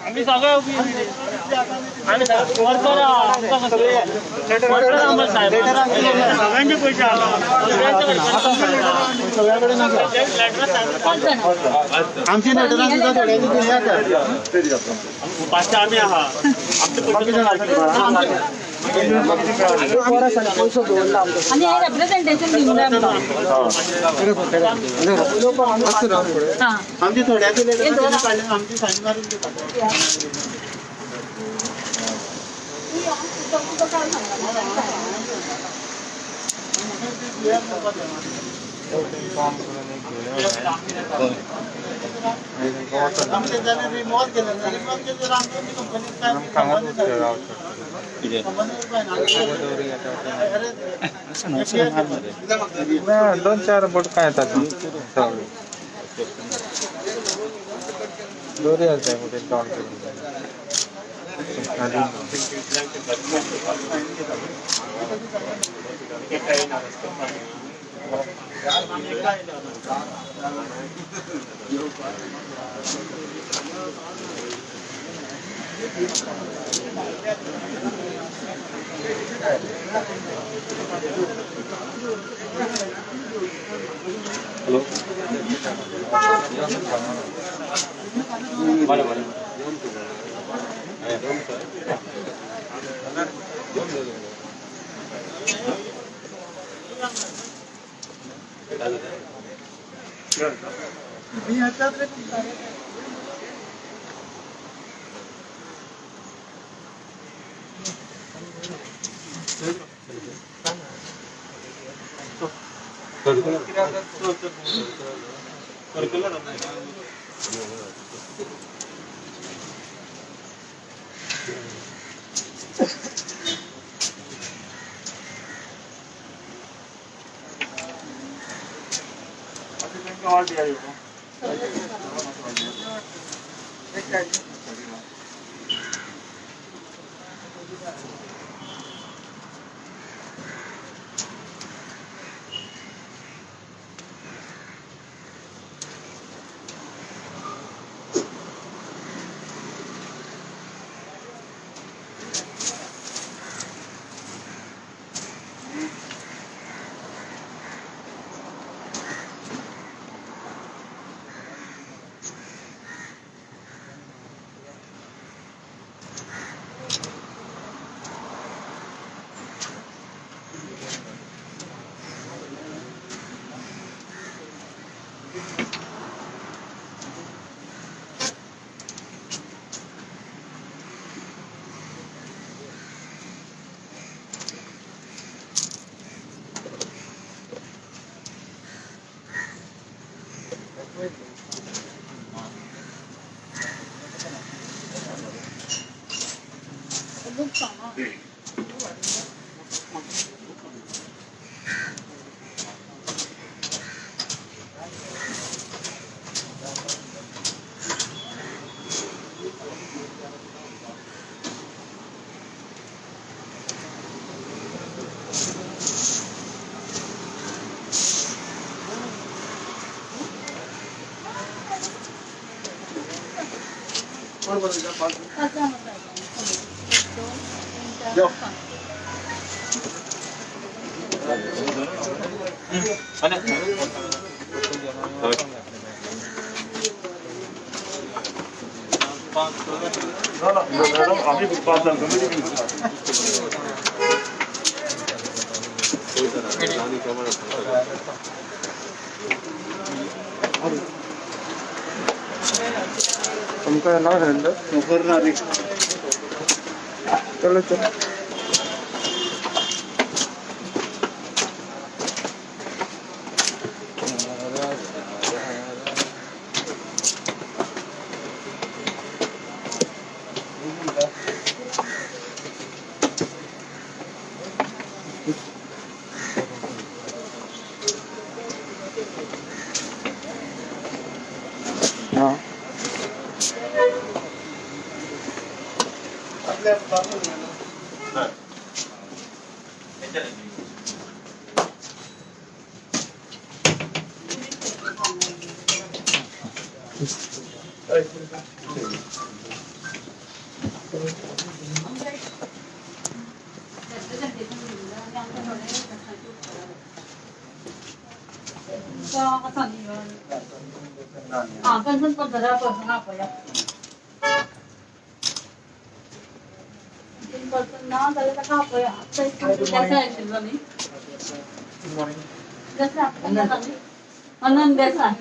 आम्ही सगळे आम्ही सगळ्यांचे पैसे आमची पाचशे आम्ही आहा आणि हे रिप्रेझेंटेशन दिवंक जाय आमकां. आमची थोड्याचे लेटर काडले, आमची सायन मारून दिता. आमचे जाल्यार रिमोव्ह केलें, रिमोव्ह केलें जाल्यार आमकां कंपनीक काय दोन चार बोट काय येतात दोरी आसा कुठे डॉन. हॅलो बरं बरं तुमका नाव सांगितलं? चलो चलो. हां आं कन्सर्न पर्सना पर्सना आपया पर्सन ना जाल्यार ताका आपया. देसाय आशिल्लो न्ही, देसाय अनंत देसाय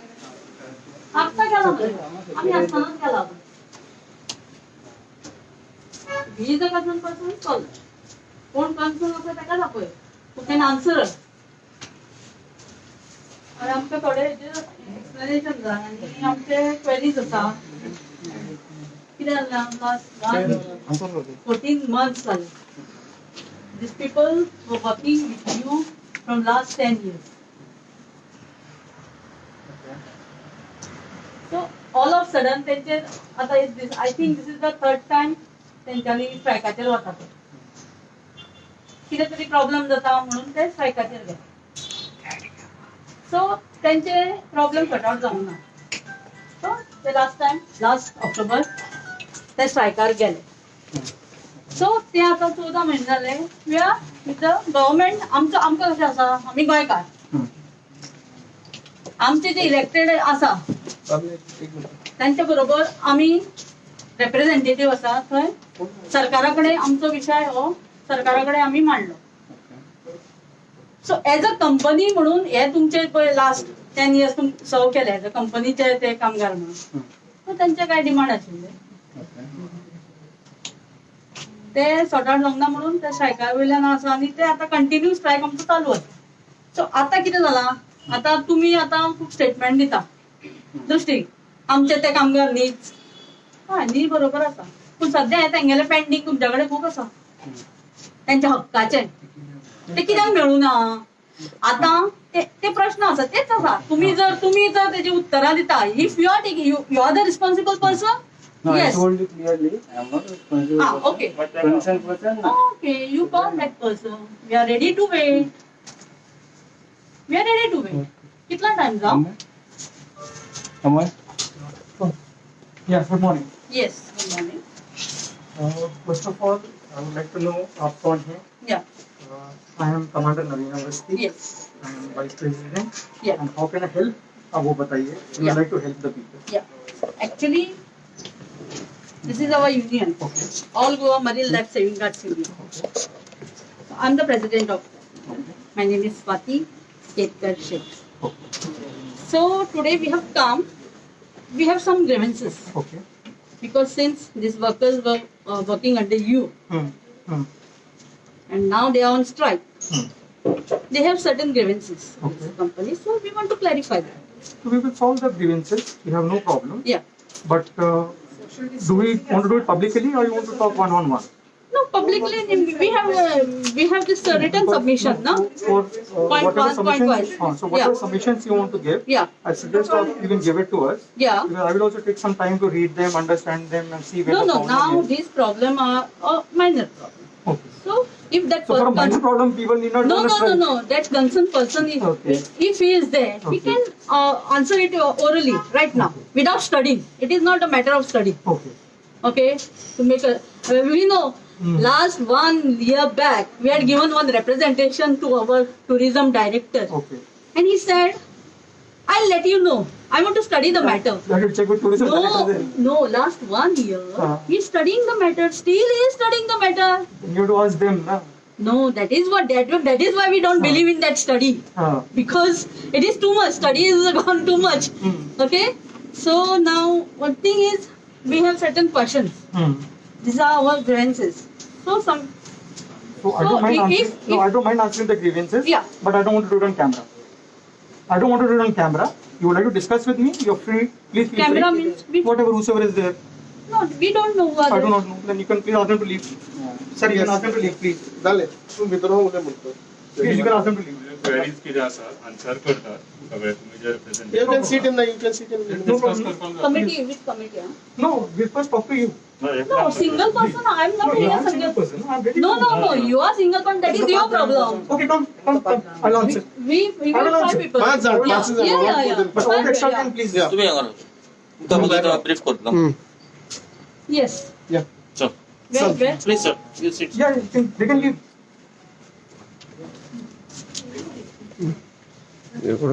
आत्ता गेला मरे, आमी आसतनाच गेला. He is a concern person, call. कोण कन्सर्न आसा ताकाच आपय, हू can answer. आनी आमकां थोडे एक्सप्लेनेशन जाय आनी आमचे क्वेरीज आसा. कितें जालें, लास्ट 14 months जाले these people were working with you from last 10 years. So all of sudden तेंचे आतां I think this is the third time तेंच्यांनी स्ट्रायकाचेर वता ते. कितें तरी प्रॉब्लम जाता म्हणून ते स्ट्रायकाचेर गेले. सो तेंचे प्रॉब्लम सॉर्ट आवट जावंक ना. सो ते लास्ट टायम लास्ट ऑक्टोबर ते स्ट्रायकार गेले. सो ते आतां 14 म्हयने जाले we are with the government. आमचो आमकां कशें आसा, आमी गोंयकार, आमचे जे इलेक्टेड आसा तांचे बरोबर आमी रेप्रेझेंटेटीव आसा थंय सरकारा कडेन आमचो विशय हो सरकारा कडेन आमी मांडलो. सो एज अ कंपनी म्हणून हे तुमचे पळय लास्ट 10 years तुम सर्व केले एज अ कंपनीचे ते कामगार म्हणून, सो तेंचे काय डिमांड आशिल्ले ते सॉर्ट आवट जावंक ना म्हणून ते स्ट्रायका वयल्यान आसा आनी ते आतां कंटिन्यू स्ट्रायक आमचो चालू आसा. सो आतां कितें जालां, आतां तुमी आतां खूब स्टेटमेंट दिता दृश्टी आमचे ते कामगार न्हीच. हय न्ही, बरोबर आसा, पूण सद्या हें तेंगेलें पेंडींग तुमच्या कडेन खूब आसा तेंच्या हक्काचें, ते कित्याक मेळूं ना आतां ते प्रश्न आसा, तेच आसा. तुमी जर तेजी उत्तरां दिता, if you are taking you are the responsible person. No, yes. I told you clearly, I am not responsible. Ah, okay. Concerned person. Okay, you call that person. We are ready to wait. We are ready to wait. कितना time जाओ? Amar. Yeah, good morning. Yes, good morning. First of all, I would like to know आप कौन हैं? Yeah. I am Commander Naveen Awasthi. Yes. I am Vice President. Yeah. And how can I help? आप वो बताइए. We would like to help the people. Yeah. Actually, this is our union. Okay. All Goa Marine Life Saving Guards Union. Okay. So I'm the president of that. Okay. My name is Swati Ketkar Sheikh. Okay. So today we have come. We have some grievances. Okay. Because since these workers were working under you, and now they are on strike, they have certain grievances with the company. So we want to clarify that. So we will solve the grievances. We have no problem. Yeah. But do we want to do it publicly or you want to talk one-on-one? No, publicly we have this written submission, no? For whatever submissions, so whatever submissions you want to give, yeah, I suggest you can give it to us. Yeah. Because I will also take some time to read them, understand them, and see where. No, the no. problem Now is. these problem are a minor problem. Okay. So if that so for a minor problem, people need not. No, no, no, no. That concerned person is, okay. If he is there, okay, he can answer it orally right now without studying. It is not a matter of study. Okay. Okay. To make a we know. Last 1 year back, we had given one representation to our tourism director. Okay. And he said, I'll let you know. I want to study the matter. I will check with tourism director then. No, last 1 year, he's studying the matter. Still he is studying the matter. You have to ask them, na? No, that is what that is why we don't believe in that study. Because it is too much. Study is gone too much. Okay? So now, one thing is, we have certain questions. These are our grievances. So some. So I don't mind answering. No, I don't mind answering the grievances. Yeah. But I don't want to do it on camera. I don't want to do it on camera. You would like to discuss with me? You're free. Please feel camera free. Means we, whatever, whosoever is there. No, we don't know. I do not know. Then you can please ask them to leave. Yeah. Sir, you can ask them to leave, please. Dale. तू भितर हो उदय म्हणतो. Please, you can ask them to leave. Queries कितें आसा answer करतात सगळे तुमी जे represent. You can sit in. You can sit in. No problem. Committee, which committee? Huh? No, we first talk to you. No, single person. I am not no, a single person. I'm ready. No, no, no. You are single person. That is your problem. Okay, come, come, come. I'll answer. We will five people. 5 जण, 5 जण. Yeah, yeah, yeah. But all the extra time, please. Yeah. तुम्ही तुमकां brief करतलो. Yes. Yeah. Sir. Where, where? Please sir, you sit. Yeah, you can, they can give.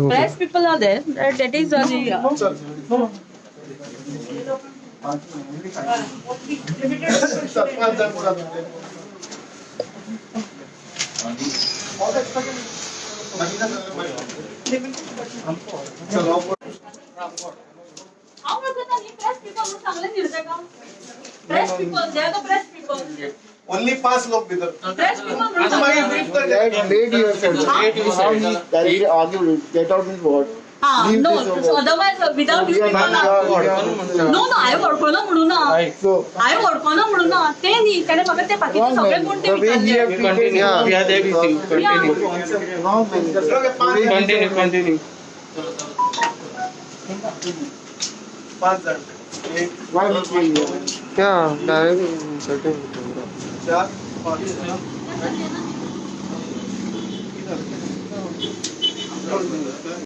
Press people are there. That is the. No, no. पांच जाण पुरा तुमचे. चलो. हांव वळखता न्ही प्रेस पीपल म्हणून सांगलें न्ही रे ताका. Press people, they are the press people. Only पांच लोक भितर. प्रेस पीपल म्हणून मागीर सांगलें. ब्रीफ कर. That lady yourself. How he directly argued, get out means what? हा Leave no this over. Otherwise without you We are people not- we are- no no हांवें वळखना म्हणून ना. So, हांवें वळखना म्हणून ना ते न्ही ताणें म्हाका ते बाकीचे wrong सगळे man. कोण ते The way he विचारले. have treated. Yeah. Yeah. We are there with you. Yeah. Wrong man. Continue, continue. पांच जाण. एक, Why we came here? Yeah, directly insulting. चार, पांच.